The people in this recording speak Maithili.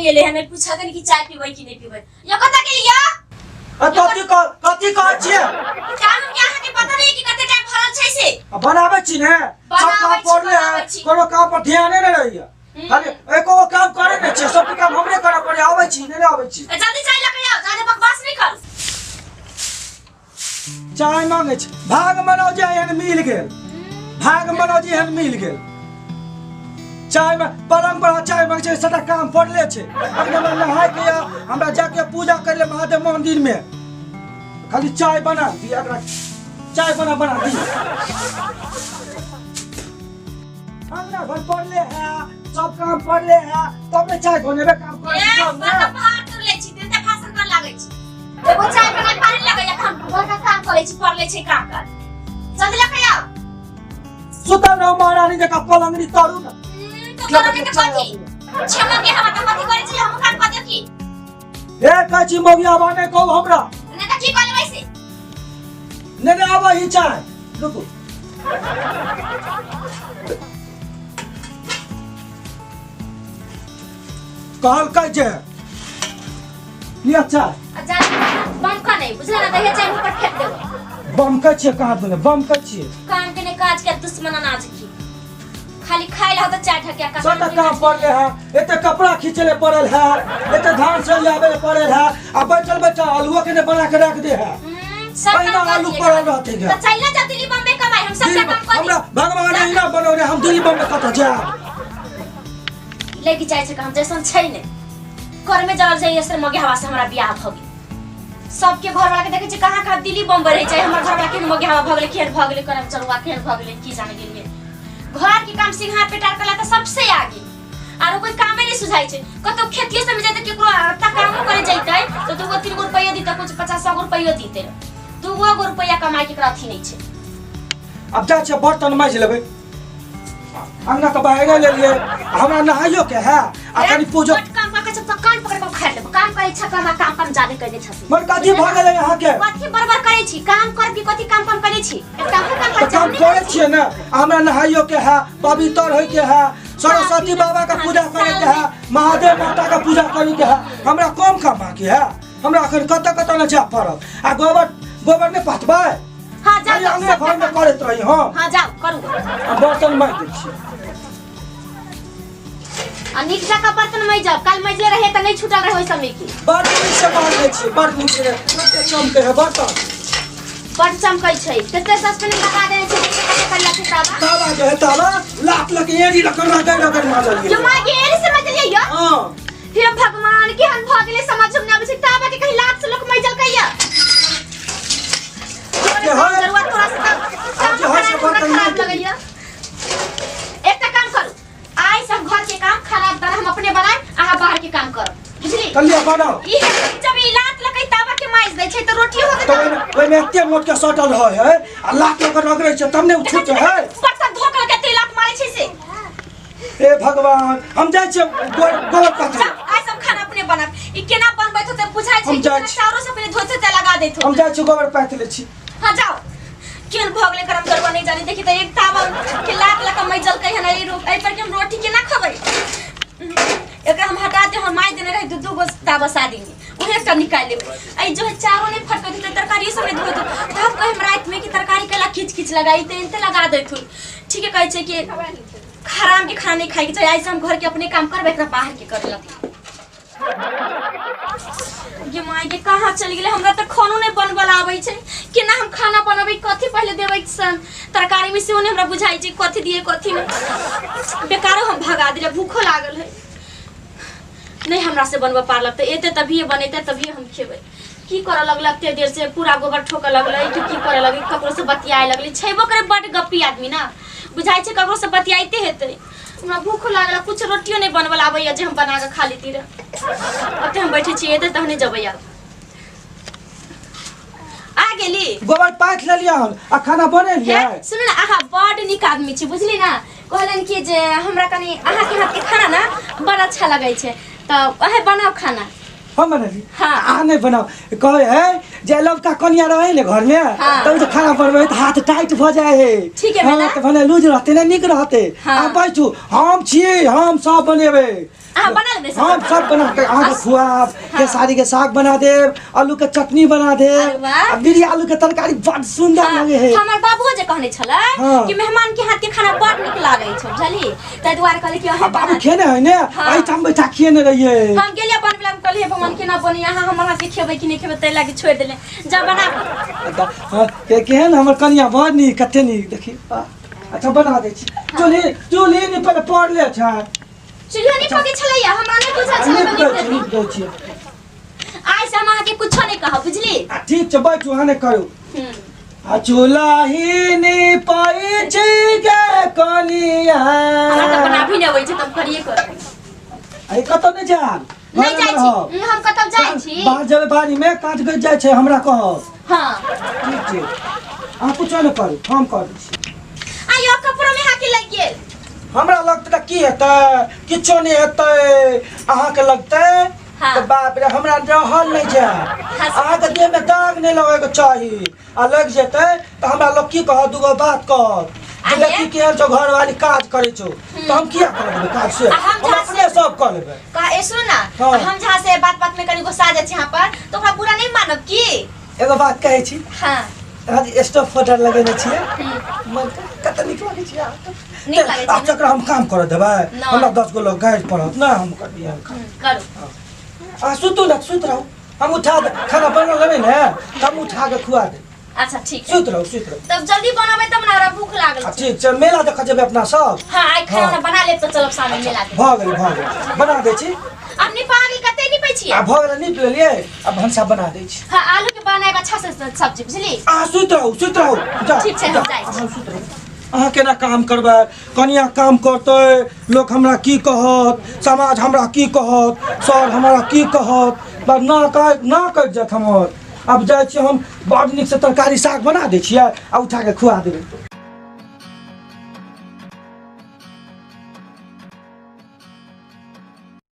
नहीं एले हमें पूछा कि चाय पीबै कि नहीं पीबै। यो कतऽ गेलियै? आ कथी कह, कथी कहै छियै? काम के अहाँके पता नहीं कि कते टाइम भरल छै से। आ बनाबै छी ने सब बनाबै काम छी, पड़ले है। बनाबै छी। कोनो काम पर ध्याने नहि रहैया, खाली एको गो काम करे नहि छियै, सब काम हमरे करऽ पड़े। आबै छी, नहि आबै छी। ए, जल्दी चाय लऽ के आउ, जादे बकवास नहीं करू। चाय मांगे छी। भाग मनाउ जे एहन मिल गेल, भाग मनाउ जे एहन मिल गेल। चाय में पलंग पर चाय मांगे छै, सबटा काम पड़ले छै। अखन हमरा नहाय के या हमरा जाके पूजा करे ले महादेव मंदिर में, खाली चाय बना दिया, एकरा चाय बना बना दी। अंगना घर पड़ले है, सब काम पड़ले है, तब ने चाय बनेबे, काम करे ए, तब ने। बड़का पहाड़ तोड़ लै छी, दिन तऽ भाषण कर लागै छी। एगो चाय बना पानी लगैया, हम घर का काम करै छी, पड़ले छै काम काज। जल्दी लऽ के आउ। सुतल रहो महारानी जकाँ पलंगनी तरू ने। तो करो के तऽ कथी? क्षमा के हम तऽ कथी करै छी, हम काम कऽ देब की? हे कहै छी मौगिया बा नहि कहू हमरा। नहि तऽ की कऽ लेबै से? नहि नहि आबै ही चाय, रुकू। कहलकै जे लिअ चाय। आ जा बम का नहीं बुझला ना, दहिया चाय मुंह पर फेंक देबो। बमकै छियै कहाँ दुने बमकै छियै? काम के नहीं काज के दुश्मन अनाज की, खाली खाइ ला तऽ चाय ठकिया का। सबटा काम पड़ले है, एते कपड़ा खींचे ले पड़ल है, एते धान से लाबे ले पड़ल है, आ बैठल बैठल आलुओ के ने बना के रख दे है। सब पहिना काम कर आलू दिए। पड़ल रहते गे। तो चल ना जा दिल्ली बम्बे कमाई, हम सब काम कर हमरा भगवान एहिना बनौने, हम दिल्ली बम्बे कतऽ जायब? लेके जाइ छै हम जैसन छै ने घर में जरल छै, ऐसे मगे हवा से हमरा बियाह भ गेल। सबके घर वाला के देखै छी कहाँ कहाँ दिल्ली बम्बई रहै छै, हमर घर वाला केहन मगे हवा भ गेलै, केहन भ गेलै करम चरुआ, केहन भ गेलै की जाने गेलियै। घर के काम सिंघार पेटार करला तऽ सबसे आगे, आरो कोई कामे नहीं सुझाइ छै। कतौ खेतिए सब में जैते, केकरो अत्ता कामो करे जैते तऽ दूगो तीन गो रुपैया दिते, कुछ 50 100 गो रुपैया दिते, दूगो गो रुपैया कमाई के एकरा अथी नहीं छै। अब जा छै बर्तन माजि लेबै, अंगना तऽ बहारे लेलियै, हमरा नहाइयो के है आ कनि पूजो। बड काम कऽ के सब कान पकड़ के उखाड़ लेब। काम करै छ काम, काम काम जादे कर दे छथिन। मन कथी भऽ गेलै अहाँके? कथी बड़बड़ करै छी? काम कर के कथी काम काम करै छी? एकटा हम काम तऽ करै छी, काम हम नहि करै करै छी। छियै ने, हमरा नहाइयो के है, पवित्र होय के है, सरस्वती बाबा के पूजा करे के है, महादेव माता के पूजा करे के है, हमरा कम काम बाकी है? हमरा अखन कतऽ कतऽ ने जाय पड़त। आ गोबर गोबर नहि पटबै? हाँ जाओ, अरे जाओ, अंगने सब घर में काम। करैत रही हम। हाँ जाओ करू। हम बर्तन माजि दै छी। आ नीक जकाँ बर्तन माजि जाओ, काल्हि मजले रहे तऽ नहि छूटल रहे ओहि समय की। बड़ नीक से माजि दै छी, बड़ नीक से, कते चमकै है बर्तन। बड़ चमकै छै, कते सस्पेन लगा देने छै, कते कते करिया छै तावा। तावा जे है तावा लात लके एड़ी लके रगड़ रगड़ माजल जो गेलै। माँ के एड़ी से मजलियै यो? हाँ। हे भगवान, केहन भऽ गेलै समझ में नहि आबै छै, तावा के कहीं लात से लोक मजल कैया। जे है- जरूरत तोरा से तऽ आ जे है से काम हमरा बर्तन खराब माजि देबै। लगैया। एकटा काम करू, आइ सब घर के काम खाना दाना हम अपने बनाए, अहाँ बाहर के काम करू, बुझली? कलिया बनाओ। ई जब ई लात लकै तावा के माइज दै छै तऽ रोटियो होतै तऽ ओहिमे एते मोट के सटल रहै है आ लात लऽ के रगड़ै छै तब ने ओ छूटै है। बर्तन धो के कते लात मारै छै से। हे भगवान, हम जाइ छियै गोबर पाथर। जाओ, आइ सब खाना अपने बनाब। ई केना बनबैत होतै बुझाइ छै हम कि जाइ केना छी। चाउरो सब पहिले धोइत होतै लगा दैत हम होतै। जाइ छियै गोबर पाथि लै छी। हाँ जाओ। केहन भऽ गेलै करम करबा नहि जानी, देखी तऽ एक तावा के लात लऽ कऽ मजलकै हन एहि पर के हम रोटी केना खबै? एकरा हम हटा दे, हम माइ देने रहे दू दू गो तावा शादी में, उहे एकटा निकालि लेबै। एहि जो है चावल नहि फटकैत होतै, तरकारी सब नहि धोइत होतै, तब कहे हम रातिमे कि तरकारी केला खींच खींच लगाई तऽ एनते लगा दैत होई। ठीके कहै छै कि हराम के खाना नहीं खाए के चाही। ऐसे हम घर के अपने काम करबै, एकरा बाहर के करे लगतै। गे माय के, कहाँ चलि गेलै? हमरा तऽ खानो नहि बनबल आबै छै, केना हम खाना बनबै? कथी पहिले देबै सन तरकारी में सेहो नहि हमरा बुझाइ छै, कथी दिए कथी नहि। बेकारो हम भगा दिले, भूखो लागल है नहीं, हमरा से बनबऽ पार लगतै। एते तभिए बनेतै तभिए हम खेबै। की करऽ लगलै एते देर से? पूरा गोबर ठोकऽ लगलै कि की करऽ लगलै? ककरो से बतियाए लगलै? छेबो करे बड गप्पी आदमी ना, बुझाइ छै ककरो से बतियाइते हेतै। हमरा भूखो लागल, कुछ रोटियो नहि बनबल आबैया जे हम बना कऽ खा लेती रह। ओते हम बैठे छियै, एतै तहने जेबै। आब आ गेली? गोबर पाथि लेलियै हन आ खाना बनेलियै। हे सुनू ने, अहाँ बड नीक आदमी छी, बुझली ना? कहलनि कि जे हमरा कनि अहाँके हाथके खाना ना बड़ अच्छा लगै छै, तऽ अहें बनाउ खाना। हम बनेली? हाँ। अहाँ नहि बनाउ। कहै है जे लवका कनिया रहै ने घर में, हाँ। तब जे खाना बनबै तऽ हाथ टाइट भऽ जाइ है। ठीक है, हाँ, बेटा। तऽ भने लूज रहतै ने, नीक रहतै। हाँ। आ बैठू, हम छी, हम सब बनेबै। अहाँ बना लेबै सब? हम सब बना के अहाँके खुआब। खेसारी के साग बना देब, आलू के चटनी बना देब। अरे वाह। आ बिरिया आलू के तरकारी बड़ सुंदर लगे है। हमर बाबुओ जे कहने छलै कि मेहमान के हाथ के खाना बड़ नीक लागै छै, बुझली? ताहि दुआरे कहली कि आ अहाँ बाबू बना। खेने है ने? एहिठाम बैठा खेने रहियै। हम गेलियै बनबै ला, हम कहलियै भगवान केना बनी, अहाँ हमर हाथ के खेबै कि नहि खेबै, ताहि लागी छोड़ि देलियै। जा बनाबू। हाँ, केहन हमर कनिया बड़ नीक, कते नीक देखी। अच्छा बना दै छी। चूल्ही चूल्ही नहि पहिले पड़ले छै। चूल्हा नहि पकै छलैया, हमरा नहि बुझल छलै। नीप दै बनी छी, नीप दै छी। आइ से हम अहाँके कुछो नहि कहब, बुझली? आ ठीक छै, बैठू, अहाँ नहि करू। आ चूल्हा ही निपै छी गे कनिया। हमरा तऽ बनाबी नहि अबै छै, तब करिए करबै। अरे कतऽ नहि जायब। नहि घरेमे जाइ छी। रहब। हम कतऽ जाइ छी? बाहर जेबै, बाड़ी मे काँच गजि जाइ छै, हमरा कहब। ठीक छै, अहाँ कुछो नहि करू, हम करै छी। आइयो कपड़ो में हाथी लागि गेल। हमरा लगतै तऽ की हेतै? किछो नहि हेतै। अहाँके लगतै तऽ बाप रे, हमरा रहल नहि जाय। अहाँके देहमे दाग नहि लगैके चाही, आ लागि जेतै तऽ हमरा लोक की कहत? दूगो बात कहत जे अरे। लड़की केहन छौ, घरवाली काज करै छौ, तऽ हम किया कऽ देबै काज से? आ हम हम जहाँ अपने सब कऽ लेबै। कहा ए सुन ना। हम जहाँ से बात बात में कनी गुस्सा जाइ छी यहाँ पर, तो ओकरा बुरा नहीं मानब की? एगो बात कहै छी। हाँ। अहाँ जे स्टोव फोटर लगेने छियै, मन कते नीक लागै छै अहाँके। नीक लागै छै आब ने? जकरा हम काम करऽ देबै? नहि। हमरा 10 गो लोग गारि पड़त ने, हम करबियै हम काम? करू। अहाँ सुतू ने, सुति रहू, हम उठा दे, खाना बना लेबै ने तऽ हम उठा के खुआ देब। अच्छा ठीक है। सुति रहू, सुति रहू। तब जल्दी बनाबै तब ने, हमरा भूख लागल आ छै। ठीक छै, मेला देखऽ जेबै अपना सब। हाँ, आइ खाना बना लेब तऽ चलब सामने मेला देखे। भऽ गेल, भऽ गेल, बना दै छी। अब निपा गेल? कते निपै छियै? आ भऽ गेल, नीप लेलियै, आ भनसा बना दै छी। हाँ, आलू के बनायब अच्छा से सब्जी, बुझली? अहाँ सुति रहू, सुति रहू, जाउ। ठीक छै, हम जाउ, जाइ छी। अहाँ सुति रहू। अहाँ केना काम करबै? कनिया काम करतै, लोक हमरा की कहत? समाज हमरा की कहत? सर हमरा की कहत? बड़ ना कह ना कटि जायत हमर। आब जाइ छी हम, बड़ नीकसँ तरकारी साग बना दै छियै आ उठा कऽ खुआ देबै।